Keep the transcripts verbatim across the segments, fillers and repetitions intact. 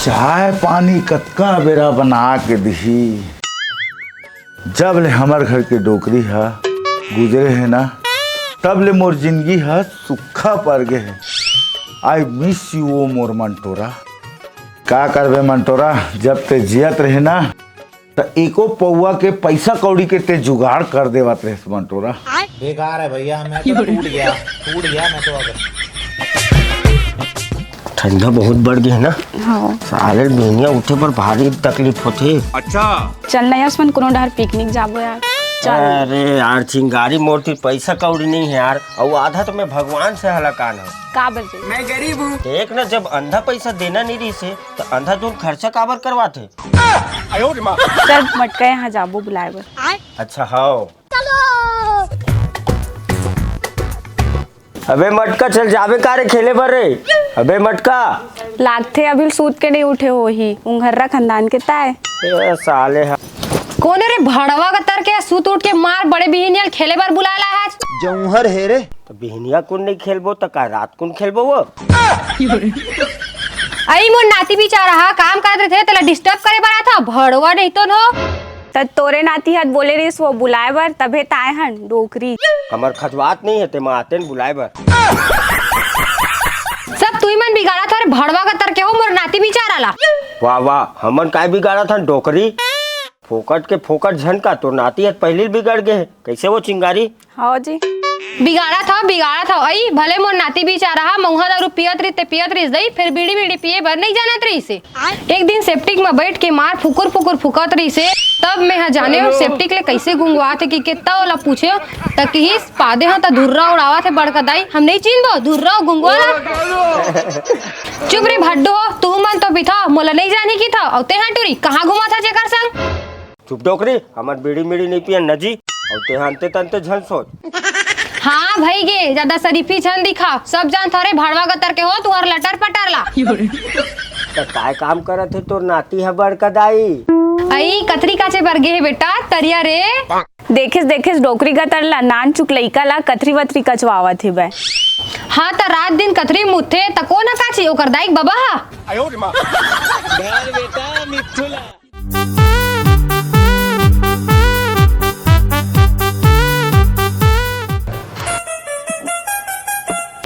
चाय पानी कतका बेरा बना के दिही। जब ले हमर घर के डोकरी ह गुजरे हे ना, तब ले मोर जिंदगी ह सुक्खा पर गे हे। I miss you, ओ मोर मंटोरा। का करबे मंटोरा, जब ते जियत रहे ना, त एको पौवा के पैसा कौड़ी के ते जुगाड़ कर देवत रहे मंटोरा। बेकार है भैया, मैं तो टूट गया, टूट गया मैं तो अब। ठंडा बहुत बढ़ गया है ना। हाँ। साले दुनिया उठे पर भारी तकलीफ होथे। अच्छा। चल ना यार, सुमन, कोनो डहर पिकनिक जाबो यार। चल। अरे यार, चिंगारी मोर तीर पैसा कौड़ी नहीं है यार, और आधा तो मैं भगवान से हलाकान हूँ। काबर रे? मैं गरीब हूँ। देख ना, जब अंधा पैसा देना नहीं रही से, तो अंधा धुन खर्चा काबर करवाथे? चल मटका यहाँ जाबो बुलाए बर। अच्छा, हाव। अबे मटका, चल जाबे का रे खेले बर रे? अबे मटका। लागथे अभी सूत के नहीं उठे होही, उंघर्रा खानदान के ताय। ए साले हा। कोन रे भड़वा कतर के सूत उठ के मार बड़े बिहिनिया ल खेले बर बुलाला है आज? जौहर हे रे। तो बिहनिया कुन नहीं खेलबो, तो का रात कुन खेलबो वो? अई मोर नाती बिचारा हा काम करत रहिथे, तेला disturb करे बर आथा, भड़वा नहीं तो नो। त तोरे नाती हत बोले रहिस वो बुलाए बर, तभे ताए हन डोकरी। हमर खजवात नहीं है, तेमा आतेन बुलाए बर। सब तुई मन बिगाड़त हो रे भड़वा कतर के हो मोर नाती बिचारा ला। वाह वाह, हमन काय बिगाड़त हन डोकरी? फोकट के फोकट झन का, तोर नाती हत पहिली बिगड़ गे हे। कैसे वो चिंगारी? हाँ जी। बिगाड़त हव, बिगाड़त हव। अई, भले मोर नाती बिचारा हा मउहा दारू पियत रहिस ते पियत रहिस दई, फेर बीड़ी बीड़ी पिए बर नइ जानत रहिस हे। एक दिन सेप्टिक म बइठ के मार फुकुर फुकुर फुकत रहिस हे, तब मेंह जानेंव सेप्टिक ले कइसे गुंगवात हे कहिके, त ओला पूछेंव, त किहिस, "पादे हंव त धुर्रा उड़ावत हे बड़का दाई, हम नइ चिन्हबो धुर्रा अउ गुंगवा ला।" चुप रे भड्डू हो, तुहू मन तो पिथव, मोला नइ जानही किथव, अउ तेंह टूरी, कहाँ घुमत हस जेकर संग? चुप डोकरी, हमन बीड़ी मीड़ी नइ पियन न जी, अउ तेंह अंते तंते झन सोच। हाँ भई गे, जादा सरीफी झन दिखा, सब जानथव रे भड़वा गतर के हो, तुंहर लटर पटर ला। त काय काम करत हे तोर नाती ह बड़का दाई? अई, कथरी काचे बर गे हे बेटा, तरिया रे। देखेस, देखेस, डोकरी गतर ला, नान चुक लइका ला कथरी वथरी कचवावत हे बे। हाँ, त रात दिन कथरी मुतथे, त कोन ह काची, ओकर दाई के बबा ह?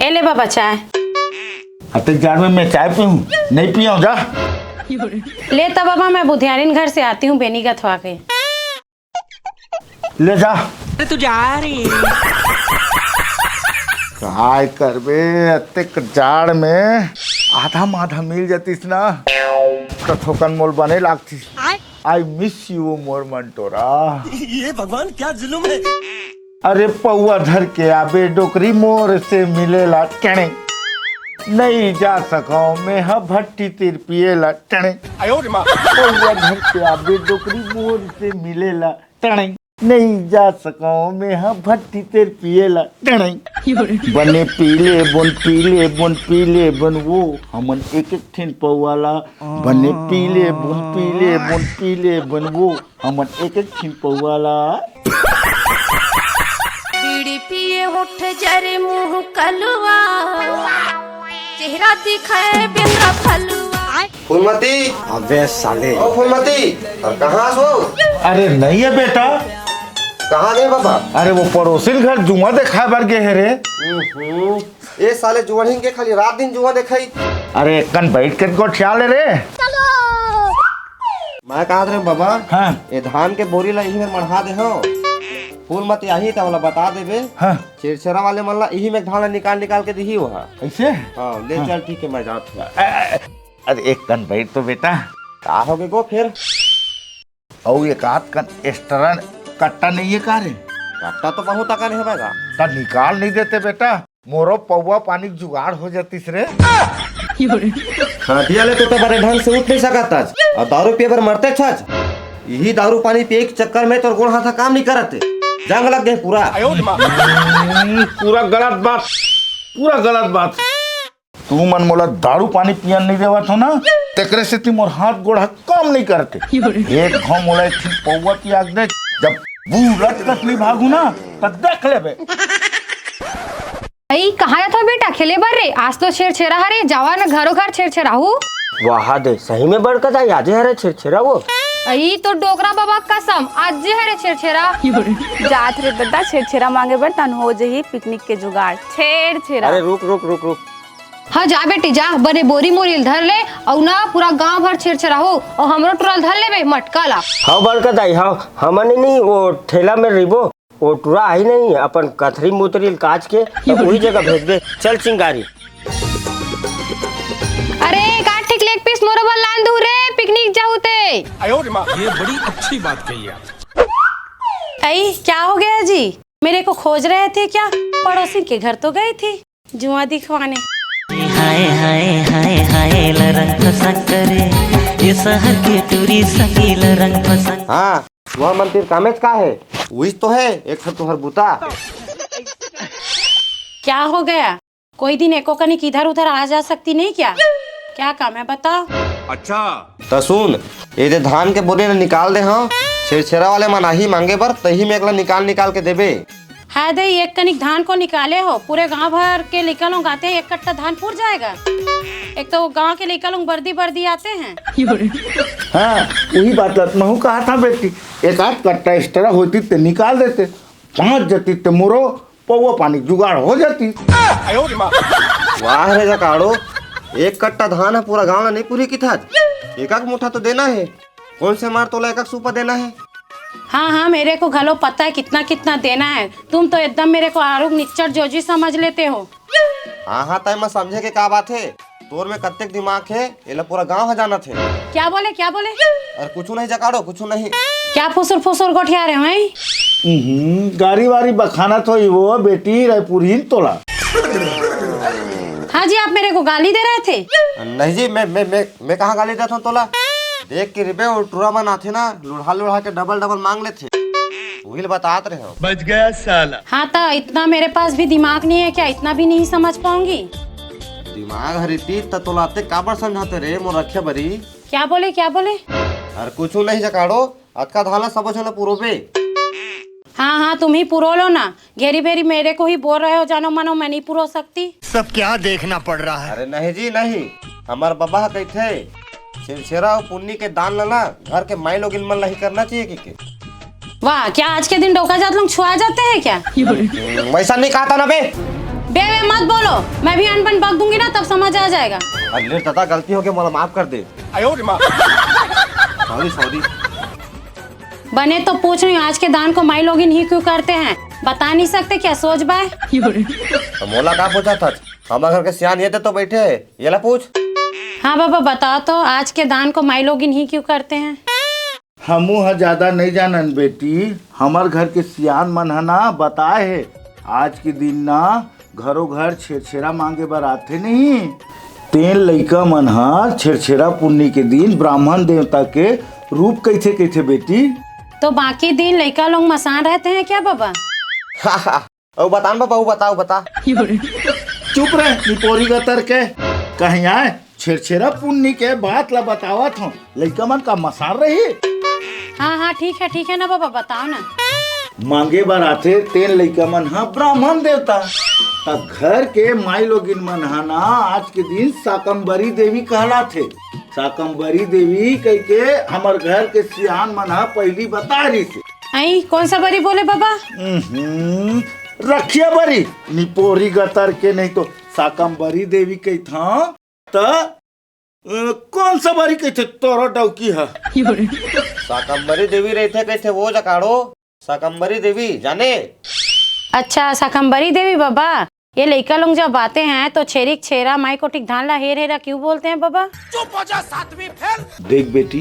ए ले बाबा चाय। अतेक जाड़ में मैं चाय पीऊँ? नहीं पियंव, जा। ले त बाबा, मैं बुधियारिन घर से आती हूँ बेनी गथवा के। ले जा। अरे तू जा रे। काय करबे, अतेक जाड़ में आधा माधा मिल जातिस ना, त थोकन मोल बने लागतिस। I miss you, मोर मंटोरा। ये भगवान, क्या जुलुम है। अरे पौवा धर के आबे डोकरी मोर से मिले ला टणे। नइ जा सकंव मेंह भट्टी तीर पिए ला टणे। पौवा धर के आबे डोकरी मोर से मिले ला टणे। नइ जा सकंव मेंह भट्टी तीर पिए ला टणे। बने पीले बोन, पीले बोन, पीले बोन वो, हमन एक एक ठिन पौवा ला। बने पीले बोन, पीले बोन, पीले बोन वो, हमन एक एक ठिन पौवा ला। बीड़ी पिए होठ जरे मुंह कलुआ, चेहरा दिखाए बिंद्रा फलुआ। फूलमती। अबे साले। ओ फूलमती, अरे कहाँ हस वो? अरे नहीं है बेटा। कहाँ गे बाबा? अरे वो पड़ोसिन घर जुआ देखाए बर गे हे रे। हम्म, ए साले जुआड़िन के खाली रात दिन जुआ देखाई। अरे एक कन बइठ के गोठिया ले रे। मैं कहत रहेंव बाबा, हाँ। ए धान के बोरी ला इही में मढ़ा दे हो। फूलमती आही त ओला बता देबे। हाँ। छेरछेरा वाले मन ला इही में धान ला निकाल निकाल के दिही ओहा। ऐसे? हाँ, ले हाँ। चल ठीक है, मैं जात हूँ। अ-, अ-, अरे एक कन बइठ तो बेटा। का होगे गो फेर? अउ एक आध कन extra कट्टा नइ हे का रे? कट्टा तो बहुत अकन हे बगा। त निकाल नइ देते बेटा, मोरो पौवा पानी के जुगाड़ हो जातिस रे। हटिया ले तो, तो बड़े ढंग से उठ नइ सकत हस, अउ दारू पिए बर मरतेच हस। इही दारू पानी पिए के चक्कर में तोर गोड़ हाथ काम नइ करत हे, जंग लग गे पूरा। हम्म, पूरा गलत बात, पूरा गलत बात। तुमन मोला दारू पानी पियन नइ देवत हो ना, तेकरे सेती मोर हाथ गोड़ ह काम नइ करत हे। एक घांव मोला एक ठिन पौवा पिया के देख, जब बूलत कस नइ भागहूं ना, त देख लेबे। अई, कहाँ जात हो बेटा खेले बर रे? आज तो छेरछेरा हरे, जावा न घरो घर छेरछेराहू। वाह दे, सही में बड़का दाई, आजे हरे छेरछेरा वो। अई तो डोकरा बाबा कसम, आजे हरे छेरछेरा। जात रे ददा, छेरछेरा मांगे बर तन हो जही पिकनिक के जुगाड़। छेरछेरा। अरे रुक रुक रुक रुक। हाँ जा बेटी जा, बने बोरी मोरी ल धर ले, अउ ना पूरा गांव भर छेरछेरा हो, अउ हमरो टुरा ल धर लेबे मटका ला। हाँ बड़का दाई, हाँ हमन नहीं वो ठेला में रिबो। ओ टुरा आही नहीं, अपन कथरी मुतरी ल काच के त उही जगह भेजबे। चल चिंगारी। अरे एक आध ठिक लेग पीस मोरो बर लान दू रे, पिकनिक जाहू ते। ये बड़ी अच्छी बात कही आप। अई क्या हो गया जी, मेरे को खोज रहे थे क्या? पड़ोसी के घर तो गई थी जुआ दिखवाने। हाय हाय हाय हाय, लरंग फसंग करे, ये शहर के टूरी संगी लरंग फसंग। हाँ, वह मंदिर कामेच का है, उहीच तो है एक ठो तुहर बुता। क्या हो गया? कोई दिन एको कनिक इधर उधर आ जा सकती नहीं क्या? क्या काम है बताओ? अच्छा। त सुन, ये जे धान के बोरी ल निकाल दे हव, छेरछेरा वाले मन आही मांगे बर, तही में एकला निकाल निकाल के देबे। हाय दे, एक कनिक धान को निकाले हो, पूरे गांव भर के लइका लोग आते हैं, एक कट्टा धान पुर जाएगा। एक तो गांव के लइका लोग बर्दी बर्दी आते हैं। हाँ, उही बात ल महूँ कहा था बेटी, एक आध कट्टा एक्स्ट्रा होती ते निकाल देते, पहुंच जाती ते मोरो पौवा पानी जुगाड़ हो जाती। वाह रे जकाड़ो, एक कट्टा धान ह पूरा गांव ला नहीं पूरी किथाच, एक आध मुठा तो देना है। कौन से मार तोला एक आध सूपा देना है? हाँ हाँ, मेरे को घलो पता है कितना कितना देना है। तुम तो एकदम मेरे को आरुग निच्चर जोजी समझ लेते हो। हाँ हाँ, तय में समझे के का बात है? तोर में कत्तेक दिमाग है, एला पूरा गांव ह जानत है। क्या बोले, क्या बोले? अरे कुछ नहीं जकाड़ो, कुछ नहीं। क्या फुसुर फुसुर गोठिया रहे हो, हैं? हम्म, गारी वारी बखानत होही वो बेटी, रायपुरहीन तोला। हाँ जी, आप मेरे को गाली दे रहे थे। नहीं जी, मैं मैं मैं मैं कहाँ गाली देत हूँ तोला? देख के रिबे, वो टुरा मन आथे ना, लुढ़ा लुढ़ा के डबल डबल मांग लेथे। उही ल बतात रहे हो। बच गया साला। हाँ, तो इतना मेरे पास भी दिमाग नहीं है क्या? इतना भी नहीं समझ पाऊंगी। दिमाग हरिती त तोला अतेक काबर समझाते रे मोर रखे बरी? क्या बोले, क्या बोले? अरे कुछ नहीं जकाड़ो, अतका धान ला सबो झन ला पुरोबे। हाँ हाँ, तुम ही पुरो लो ना, घेरी बेरी मेरे को ही बोल रहे हो, जानो मानो मैं नहीं पुरो सकती। सब क्या देखना पड़ रहा है। अरे नहीं जी नहीं, हमार बाबा ह कहिथे, छेरछेरा अउ पुन्नी के दान ला ना घर के माई लोगिन मन ला ही करना चाहिए कहिके। वाह, क्या आज के दिन डोका जात लोग छुआ जाते हैं क्या? वैसा नहीं कहा था ना बे। बे बे मत बोलो, मैं भी अनबन बक दूंगी ना, तब समझ आ जाएगा। अरे दादा, गलती हो गई, मोला माफ कर दे। Sorry sorry. बने तो पूछ रही हूँ, आज के दान को माई लोगिन ही क्यों करते हैं, बता नहीं सकते क्या? सोच बाय। तो मोला का पूछा था, हमारे घर के सियान ये तो बैठे है, ये ला पूछ। हाँ बाबा, बताओ तो, आज के दान को माई लोगिन ही क्यों करते हैं? हमू ह ज्यादा नहीं जानन बेटी, हमर घर के सियान मन ह ना बताए हे, आज के दिन ना घरो घर छेरछेरा मांगे बर आथे नहीं, तेन लइका मन ह छेरछेरा पुन्नी के दिन ब्राह्मण देवता के रूप कइथे कइथे बेटी। तो बाकी दिन लइका लोग मसान रहते हैं क्या बाबा? अउ बता न बाबा, अउ बता, अउ बता। चुप रह, निपोरी गतर के। कहीं आए, छेरछेरा पुन्नी के बात ला बतावत हूँ, लइका मन का मसान रही। हाँ, हाँ, ठीक है, ठीक है ना बाबा, बताओ ना। मांगे बर आथे, तेन लइका मन ह ब्राह्मण देवता। त घर के माई लोगिन मन ह ना, आज के दिन साकम्बरी देवी कहलाथे। साकम्बरी देवी कहिके हमर घर के सियान मन ह पहिली बता रहिसे। आई, कौन सा बरी बोले बाबा? उहुं, रखिया बरी, निपोरी गतर के, नहीं तो साकम्बरी देवी कहिथंव, त, अ, कौन सा बरी कहिथे तोरो डौकी ह? साकम्बरी देवी रहिथे कहिथे वो जकाड़ो, साकम्बरी देवी, जाने? अच्छा, साकम्बरी देवी बाबा, ये लइका लोग जब आते हैं तो छेरिक छेरा माई कोटिक धान ला हेर हेरा क्यों बोलते हैं बाबा? चुप हो जा सातवीं फेल। देख बेटी,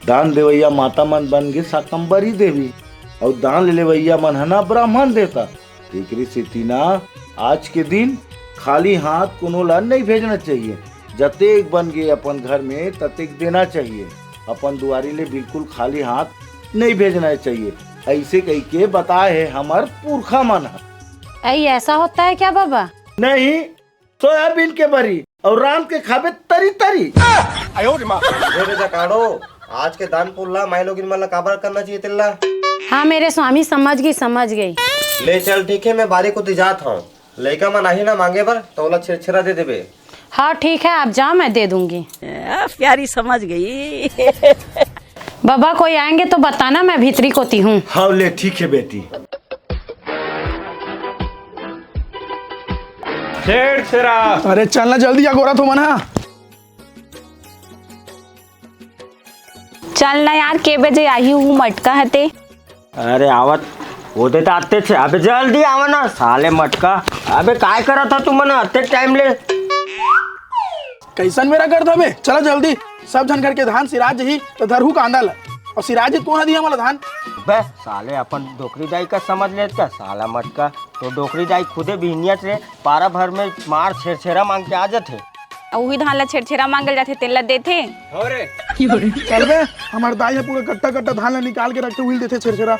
दान देवैया माता मन बन गे साकम्बरी देवी, अउ दान लेवैया मन ह ना ब्राह्मण देवता। एकरे सेती ना आज के दिन खाली हाथ कोनो ला नहीं भेजना चाहिए। जतेक बन गे अपन घर में ततेक देना चाहिए। अपन दुआरी ले बिल्कुल खाली हाथ नहीं भेजना चाहिए। ऐसे कहिके बताए हे हमर पुरखा मन ह। ऐ, ऐसा होता है क्या बाबा? नहीं, सोयाबीन के बरी अउ रांध के खाबे तरी तरी। अरे जकाड़ो, आज के दान पुन ला माई लोगिन मन ला काबर करना चाहिए तेला? हाँ मेरे स्वामी, समझ गई, समझ गई। ले चल ठीक है, मैं बारी कोती जात हूँ। लइका मन आही ना मांगे बर, त ओला छेरछेरा दे देबे। हाँ ठीक है, आप जाओ, मैं दे दूंगी। आ, प्यारी समझ गई। बाबा, कोई आएंगे तो बताना, मैं भीतरी कोती हूँ। हाँ ले, ठीक है बेटी। छेरछेरा। अरे चल ना जल्दी, अगोरत हो मन हा। चल ना यार, के बजे आही हूँ मटका हते। अरे आवत, वो दे तो आते थे। अबे जल्दी आवा ना साले मटका। अबे काय करत था तुमन अते टाइम ले? कैसन मेरा कर दबे? चला जल्दी, सब झन घर के धान सिराज ही तो धरहू कांदा ला। और सिराज ही कौन दिया वाला धान? बे साले अपन डोकरी दाई का समझ लेत का साला मटका। तो डोकरी दाई खुदे बिहनिया से पारा भर में मार छेरछेरा मांग के आ जाथे। अउ उही धान ला छेरछेरा मांगल जाथे, तेन ला देथे। चल बे, हमर दाई ह पूरा कट्टा कट्टा धान ला निकाल के रखथे, उही ल देथे छेरछेरा।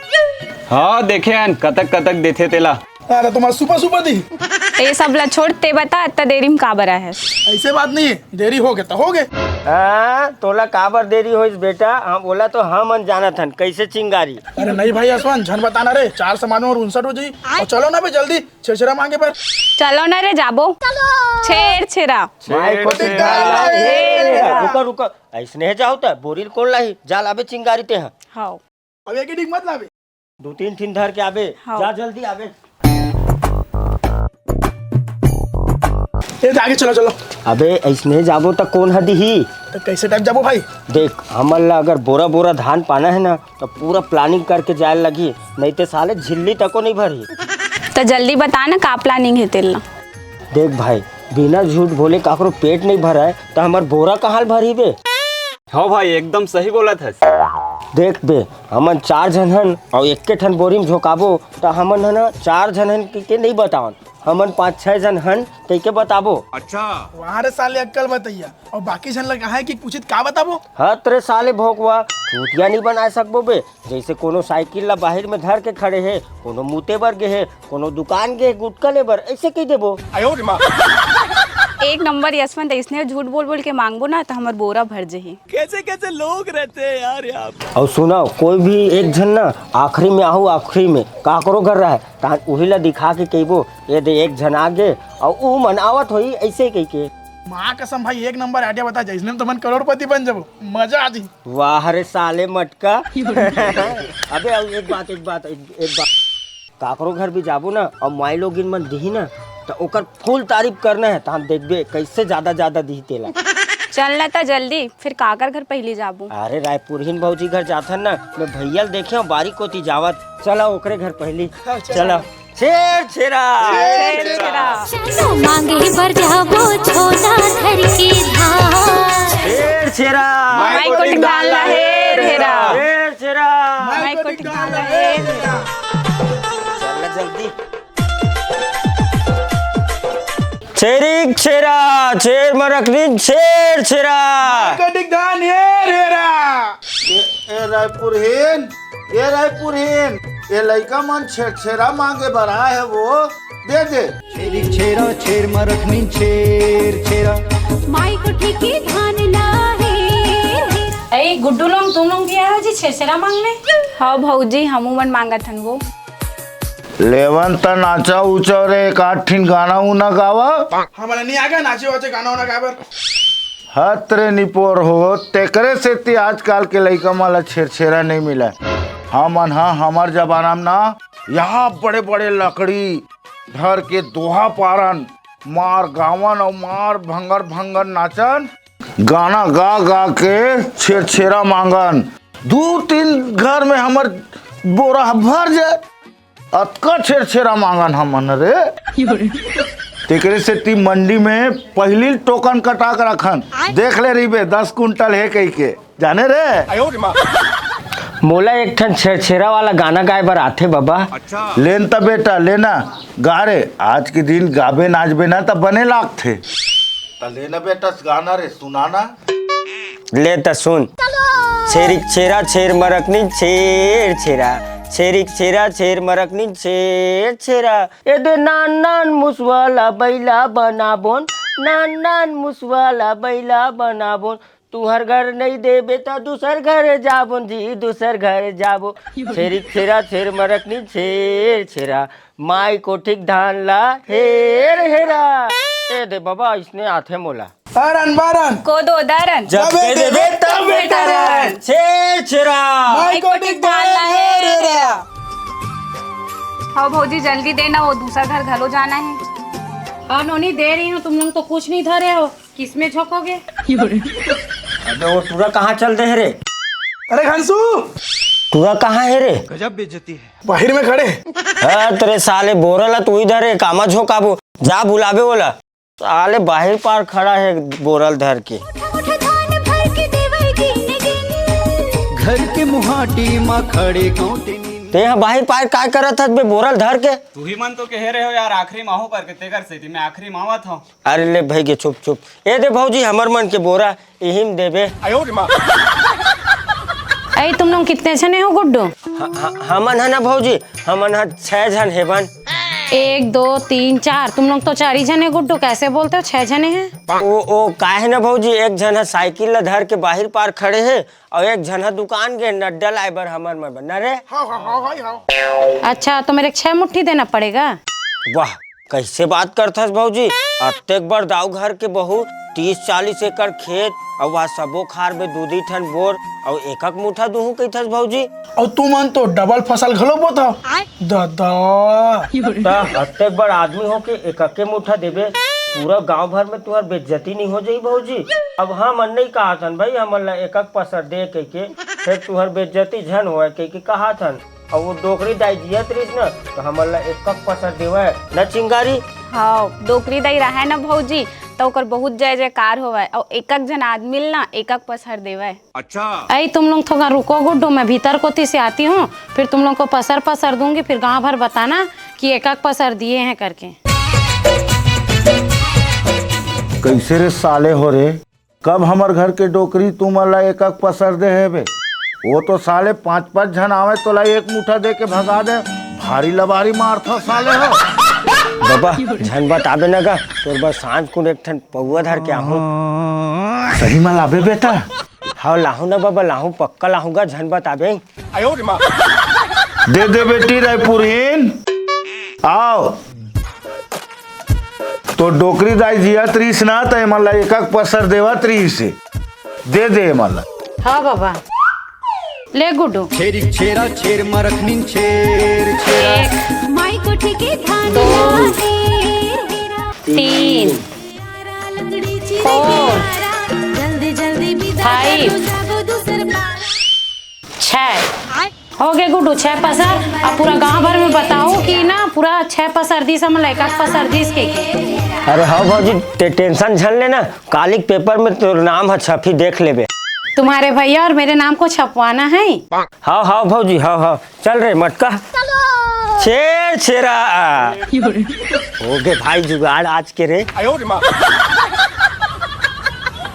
हाँ देखे हन, कतक कतक देथे तेला। अरे तुम्हार सुपा सुपा दी। ए सब ला छोड़, ते बता अत्ता देरी में काबर आए हस? ऐसे बात नहीं है, देरी हो गए तो हो गए। हाँ, तोला काबर देरी होइस बेटा? हम बोला तो हम अन जानत हन कैसे चिंगारी। अरे नहीं भाई असवन, झन बताना रे, चार समाज में और उनसठ हो जाई। और चलो ना बे जल्दी, छेरछेरा मांगे बर। चलो ना रे, जाबो। छेरछेरा। माई कोठी छेरछेरा। रुका रुका, ऐसने है जाओ त बोरी ल कोन लाही? जा लाबे चिंगारी ते ह। हाँ। अब एक ही डिग मत लाबे। दू तीन ठिन धर के आबे। हाँ। जा जल्दी आबे। ए, आगे चलो, चलो। अबे ऐसने जाबो त कोन ह दिही? तो कैसे टाइप जाबो भाई? देख, हमन ला अगर बोरा बोरा धान पाना है ना, तो पूरा प्लानिंग करके जाए लगी, नहीं ते साले झिल्ली तको नहीं भरही। तो जल्दी बता ना, का प्लानिंग है तेला? देख भाई, बिना झूठ बोले काकरो पेट नहीं भराए, तो हमर बोरा कहाँ ल भरही बे? हाँ भाई, एकदम सही बोलत हस। देख बे, हमन चार झन हन और एक के ठन बोरी में झोंकाबो, तो हमन ह ना चार झन हन के, के नहीं बतावन, हमन पाँच छह झन हन कह के बताबो। अच्छा। वहाँ रे साले अक्कल बतैया, और बाकी झन ला कहा है कि पूछित का बताबो? हत रे साले भोकवा, चूतिया नहीं बनाए सकबो बे। जैसे कोनो साइकिल ला बाहिर में धर के खड़े हे, कोनो मुते बर गे हे, कोनो दुकान गे हे गुटका ले बर, ऐसे कह देबो। एक नंबर यशवंत, ऐसने झूठ बोल बोल के मांगबो ना तो हमर बोरा भर जही। कैसे कैसे लोग रहते हैं यार यहाँ पे। और सुनाओ, कोई भी एक झन ना आखिरी में आहू, आखिरी में काकरो घर रहे, तहन उही ला दिखा के कहिबो, ये दे एक झन आ गे, और ऊ मन आवत होई, ऐसे कह के। माँ कसम भाई, एक नंबर आइडिया बता, जैसने में तो मन करोड़पति बन जाबो, मजा आ जी। वाह रे साले मटका। अबे अब एक बात, एक बात, एक, एक बात, काकरो घर भी जाबो ना और माई लोगिन मन दिही ना, तो ओकर फुल तारीफ करना है, तहन देखबे कैसे ज्यादा ज्यादा दिही तेला। चल ना ता जल्दी, फिर काकर घर पहली जाबो? अरे रायपुरहीन भौजी घर जाथन ना, मैं भैया ल देखे हूँ बारी कोती जावत, चला ओकरे घर पहली। हाँ, चला। चला। छेरछेरा। छेरछेरा। मांगे बर जाबो छोटा धर के धान। छेरछेरा। माई कोठी धान ला हेर हेरा। छेरछेरा। माई कोठी धान ला हेर हेरा। चल जल्दी। छेरिक छेरा, छेर मरकनी छेरछेरा। माई कोठी धान हेर हेरा। ए, ए रायपुरहीन, ए रायपुरहीन, ये लइका मन छेरछेरा मांगे बर आए हे वो, दे दे। छेरी छेरा छेर मरखनी छेर छेरा। माई कोठी के धान ला हेर हेर। ए गुड्डू लोग, तुम लोग भी आए हो जी छेरछेरा मांगने? हाँ भौजी, हमू मन मांगत हन वो। लेवन त नाचा उचा रे, एक आध ठिन गाना उना गावा। हमला नहीं आगे नाचे वाचे गाना उना गाए बर। हत रे निपोर हो, तेकरे सेती आजकल के लइका मन ला छेरछेरा नइ मिलय। हमन ह हमर जमाना म ना, यहाँ बड़े-बड़े लकड़ी धर के दोहा पारन, मार गावन अउ मार भंगर भंगर नाचन, गाना गा गा के छेरछेरा मांगन। दू तीन घर में हमर बोरा ह भर जाय। अतका छेरछेरा मांगन हमन रे। तेकरे सेती मंडी में पहिली टोकन कटा के रखन, देख ले रहिबे दस कुंटल हे कहिके, जाने रे। मोला एक ठन छेरछेरा वाला गाना गाए बर आथे बाबा। लेन त बेटा, लेना गा रे। आज के दिन गाबे नाचबे ना त बने लागथे। त लेना बेटा गाना रे, सुनाना। ले त सुन। छेरिक छेरा छेर मरकनी छेर छेरा, छेरिक छेरा छेर मरकनी छेर छेरा। ए दे नान नान मुसवाला बैला बनाबोन, नान नान मुसवाला बैला बनाबोन। तुहर घर नइ देबे त दूसर घर जाबोन जी, दूसर घर जाबो। छेरिक छेरा छेर मरकनी छेर छेरा, माई कोठिक धान ला हेर हेरा। ए दे बाबा, इसने आथे मोला। अरन बारन। कोदो दरन। जब अबे दे देबे देबे तब तब बेटा बेटा रन। रन। छेर छेरा। माई माई कोटी कोटी धान धान ला ला हे हे रे रे। रा। हाँ भौजी, जल्दी देना, वो दूसरा घर घलो जाना है। हाँ नोनी, दे रही हूँ, तुम लोग तो कुछ नहीं धरे हो, किस में झोंकोगे? अबे वो टूरा कहाँ चल दे हे रे? अरे घनसू, टूरा कहाँ हे रे? गजब बेइज्जती है। बाहिर में खड़े। हाँ, तेरे साले बोरा ला तू इधर है, कामा झोंकाबो। जा बुलाबे ओला। साले बाहिर पार खड़ा है बोरल धर के। घर के मुहाटी मा खड़े गौंटे नीन। ते ह बाहिर पार काय करत हस बे बोरल धर के? तुही मन तो कहे रहे हो यार, आखिरी माहो करके, तेकर सेती मैं आखिरी मावत हूँ। अरे ले भाई के चुप चुप। ए दे भौजी, हमर मन के बोरा इहिम देबे। अरे तुम लोग कितने जने हो गुड्डू? ह- ह- हमन ह ना भौजी, हमन ह छह झन हेबन। एक, दो, तीन, चार, तुम लोग तो चार ही जने गुड्डू, कैसे बोलते हो छह जने हैं? ओ ओ काहे ना भौजी, एक झन ह साइकिल ला धर के बाहिर पार खड़े हे, अउ एक झन ह दुकान गे नड्डा लाए बर हमर मन बर, ना रे? हाँ, हाँ, हाँ, हाँ, हाँ। अच्छा, तो मेरे को छह मुट्ठी देना पड़ेगा? वाह, कैसे बात करथस भौजी? अतेक बड़ दाऊ घर के बहू, तीस चालीस एकड़ खेत, अउ वहाँ सबो खार में दू दी ठन बोर, अउ एकक मुठा दूहूं कहिथस भौजी। अउ तुमन तो डबल फसल घलो बोथव। दादा। त अतेक बड़ आदमी होके एकके मुठा देबे, पूरा गांव भर में तुहर बेइज्जती नहीं हो जाई भौजी? अब हमन नहीं कहत हन भाई, हमन ला एकक पसर दे कहिके, फेर तुहर बेइज्जती झन होए कहिके कहत हन। अउ वो डोकरी दाई जियत रहिस न, त हमन ला एकक पसर देवय न चिंगारी। हाँ, डोकरी दाई रहय न भौजी, त ओकर बहुत जय जयकार होवय, अउ एकक झन आदमी ल न एकक पसर देवय। अच्छा। अई तुम लोग थोड़ा रुको गुड्डू, मैं भीतर कोती से आती हूँ, फिर तुम लोग को पसर पसर दूंगी, फिर गांव भर बताना कि एकक पसर दिए हैं करके। कैसे रे साले हो रे, कब हमर घर के डोकरी तुमन ला एकक पसर दे हे बे? वो तो साले पांच पांच झन आवे तोला एक मुठा दे के भगा दे, भारी लबारी मारथा साले हो। बाबा, झन बताबे न गा, तोर बर सांझ कुन एक ठन पौवा धर के आहूं। सही में लाबे बेटा? हाँ लाहूं न बाबा, लाहूं, पक्का लाहूं गा, झन बताबे। दे दे बेटी रायपुरहीन, आओ। तो डोकरी दाई जियत रहिस ना, त एमन ला एकक पसर देवत रहिस हे। दे दे एमन ला। हाँ बाबा, ले गुड्डू। छेरी छेरा छेर मरखनिन छेर छेरा। एक, माई कोठी के धान दो, ला हेर हेरा। तीन, यारा लकड़ी चिरे four, यारा। जल्दी जल्दी बिदा five, करो जाबो दूसर पार। छह। हो गे गुड्डू, छह पसर। अब पूरा गांव भर में बताओ कि ना पूरा छह पसर दिस, हम लइका के पसर दिस के, के। अरे हाँ भौजी, ते टेंशन झन लेना, काली के पेपर में तोर नाम ह छपही, देख लेबे। तुम्हारे भैया और मेरे नाम को छपवाना है। हाँ हाँ भौजी, हाँ हाँ, चल रे मटका। छेर छेरा। हो गे भाई जुगाड़ आज के रे।